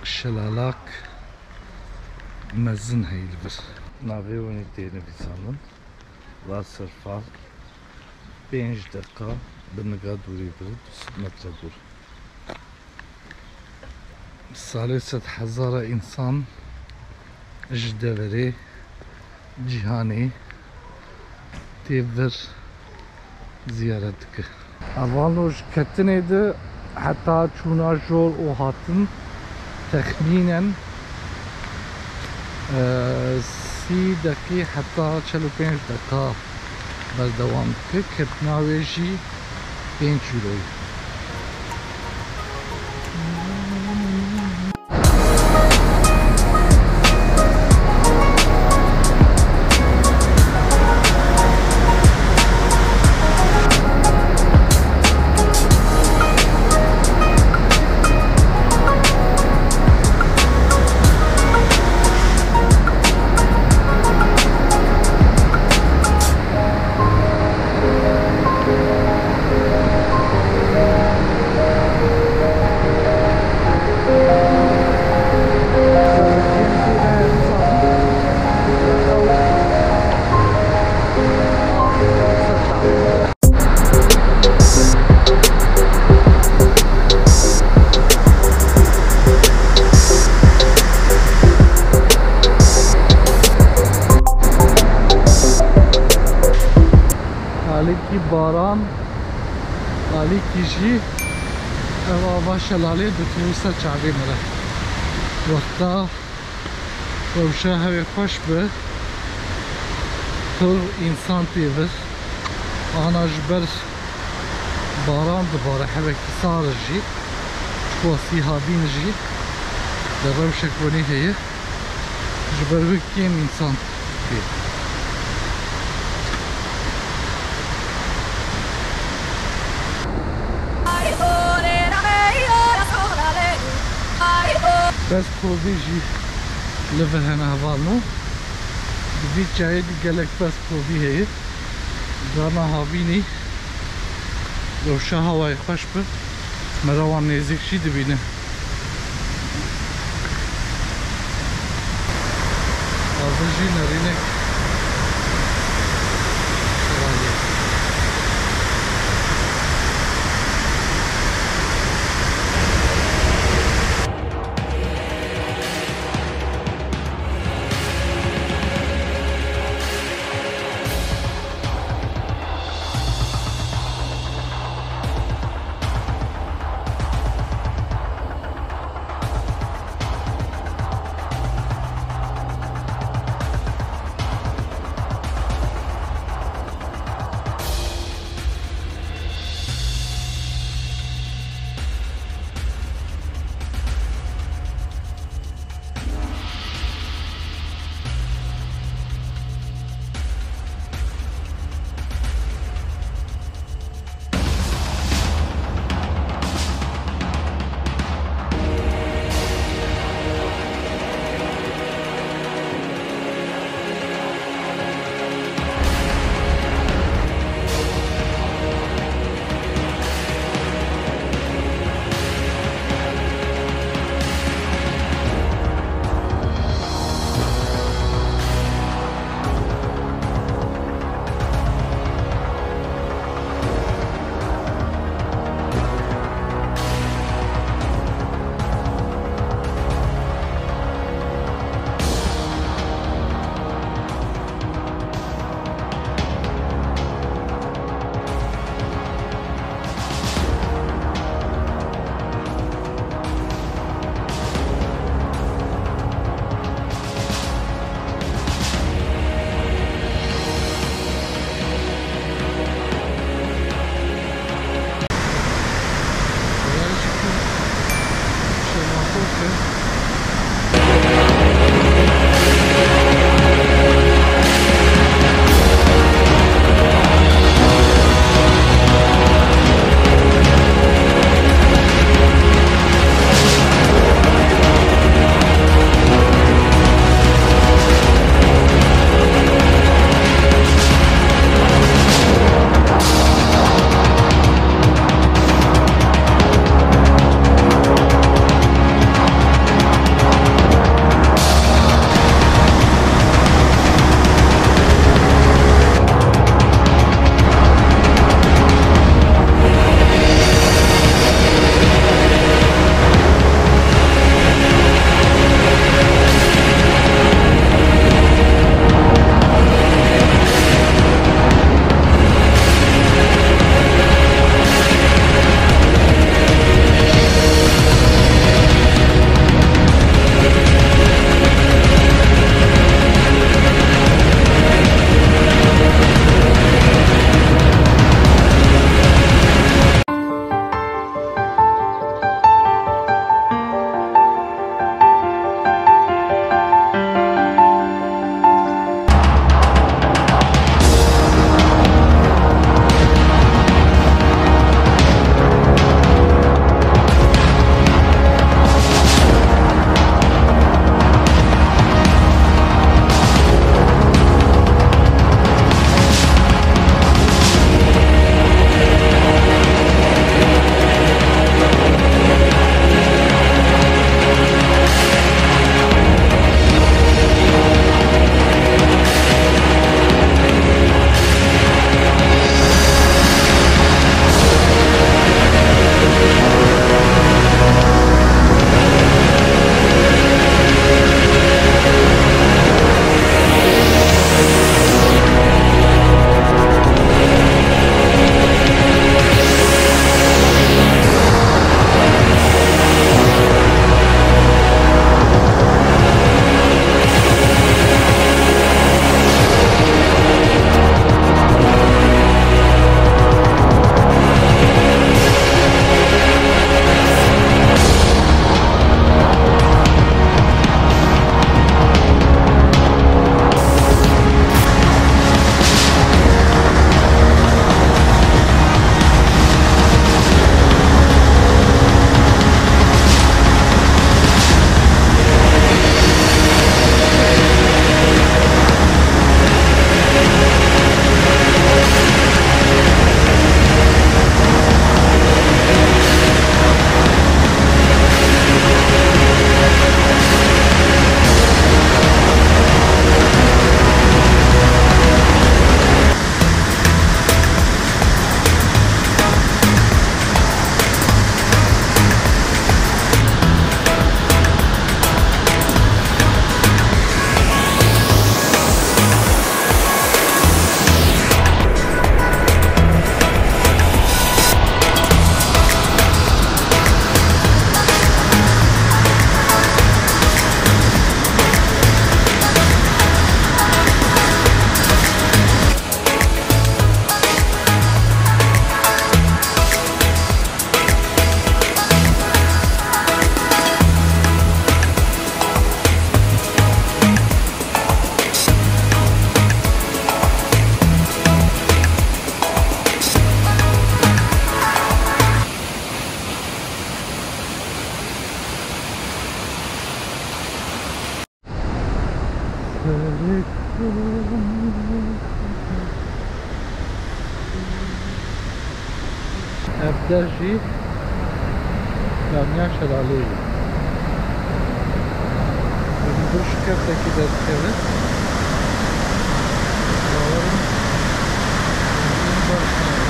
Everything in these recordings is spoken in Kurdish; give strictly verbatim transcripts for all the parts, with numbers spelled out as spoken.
Şelalak mezin heye li vir. Navê wan tê nivîsandin. Wasserfall. Pênc deqa bi niga dûrî vir, du sed metre dûr. Salê sed hezara însan ji deverê cîhanê tê vir ziyaret dike. Hevalno ji ketinê de heta çûna jor û hatin texmînen, e, sî deqî heta çel û pênc deqa berdewam dike. Ketina wê jî pênc euro ye. Alîkî baran, alîkî jî ev ava şelalê ditirûse çavê min re. Wexta rewşa hewê xweş bi, pir însan tê vir. Ana ji ber baran dibare, hevekî sar e jî, ji xwe sî havîn jî li rewşek wenî heye. Ji ber wê kêm însan tê. Pez kovî jî li vir hene hevalno. Di vî çiyayê de gelek pez kovî heye. Carna havînî rewşa hewayê xweş bi, me re wan nêzîk jî dibîne. Azin jî nerînek. Ev der jî camiya şelaleyê ye. Bi şikeftekî derdikeve. Bawerim baş nayê.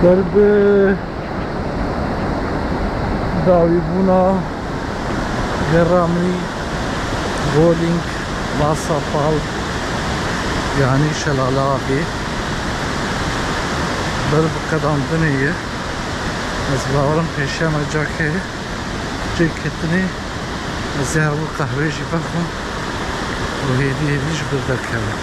Ber bi dawîbûna gera min Bowling, Wasserfall, yanî Şelale Avê, ber bi qedandinê ye. Ez bawerim pêşiya me cakê çêketinê. Ez ê hewl qehwê jî vexwim û hêdî hêdî ji vir derkevim.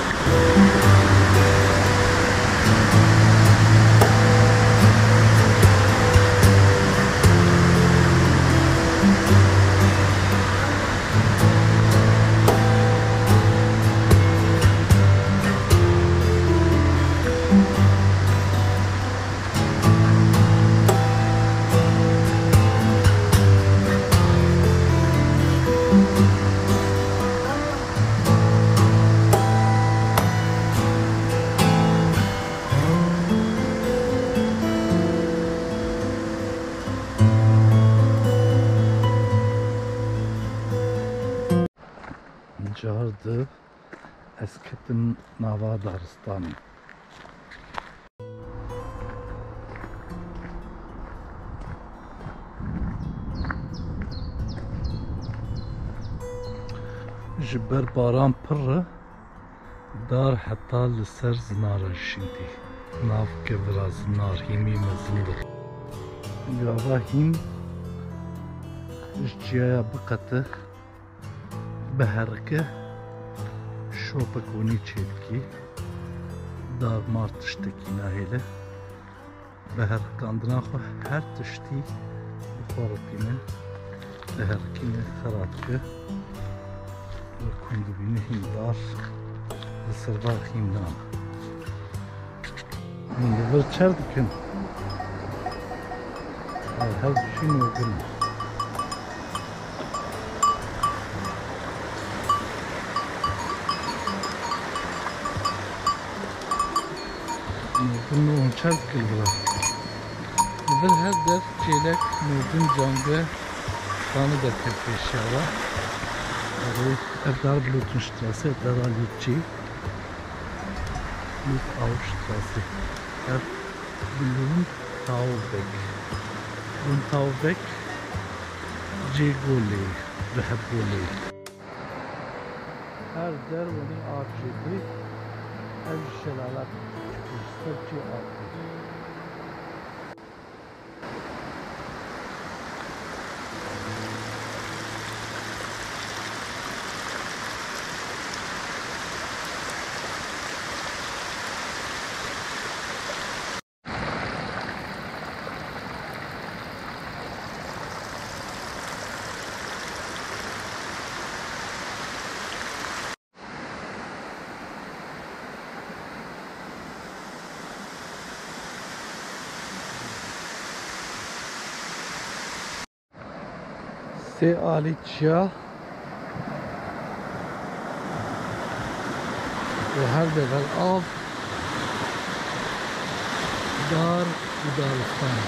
Çar di ez ketim nava daristanê. Ji ber baran pir e, dar heta li ser zinara şîndî. Nav kevira zinar hîmî mezin bû. Gava hîm ji çiyaya biqete, biherike, şopek hûnî çêdikî, dar mar tiştekî nahêle. Bi herikandina xwe her tiştî bi xwe re tîne, diherikîne, xera dike. Wek hûn dibîne hîn dar li ser va hîm nan. Hûn li vir çer dikin. Her, her du jî nûgin in. Nûgin nû hûn çer dikin vira. Li vir her der çêlek nûgin cange dane derkevtê şiya ve. Erê, ev dar Blutenstrasse, dara Lîtçî. Mit Aufstrasse. Ev Bluntauweg. Bluntauweg cê golê, riheb golê. Her der wenî av jê dî. Ev jî şelala, ser çê av dî. Sê alî çiya û her dever av, dar û daristan.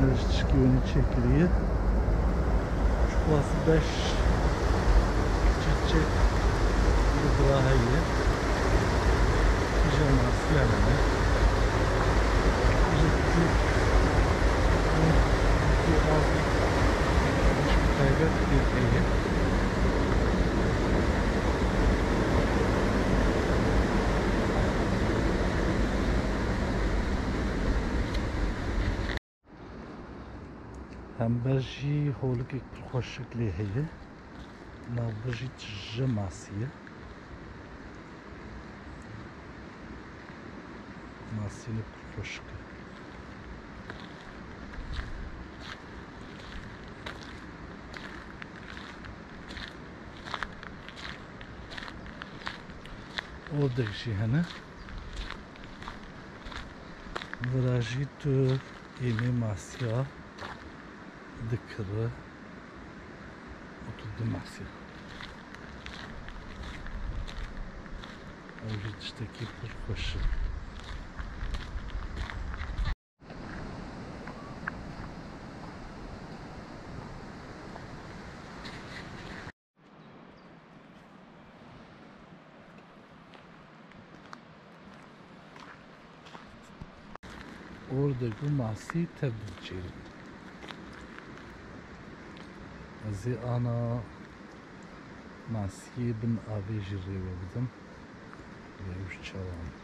Ev ji tişkî wenî çêkiriye. Çiqas beş çiçek li vira heye. Tije masiya hene. Tije tije tije av tişkî taybet pê heye. Hember jî holikek pir xweşik lê heye. Navbir jî tije masî ye. Masî ne pir xweşik e. Ordek jî hene. Vira jî tu êmê masiya dikire û tu dimasiya. Ew jî tiştekî pir xweş e. Ordek û masî tev diçêrin. Ez ê ana masiyê bin avê jî rê we bidim. Lê ew ji çawan.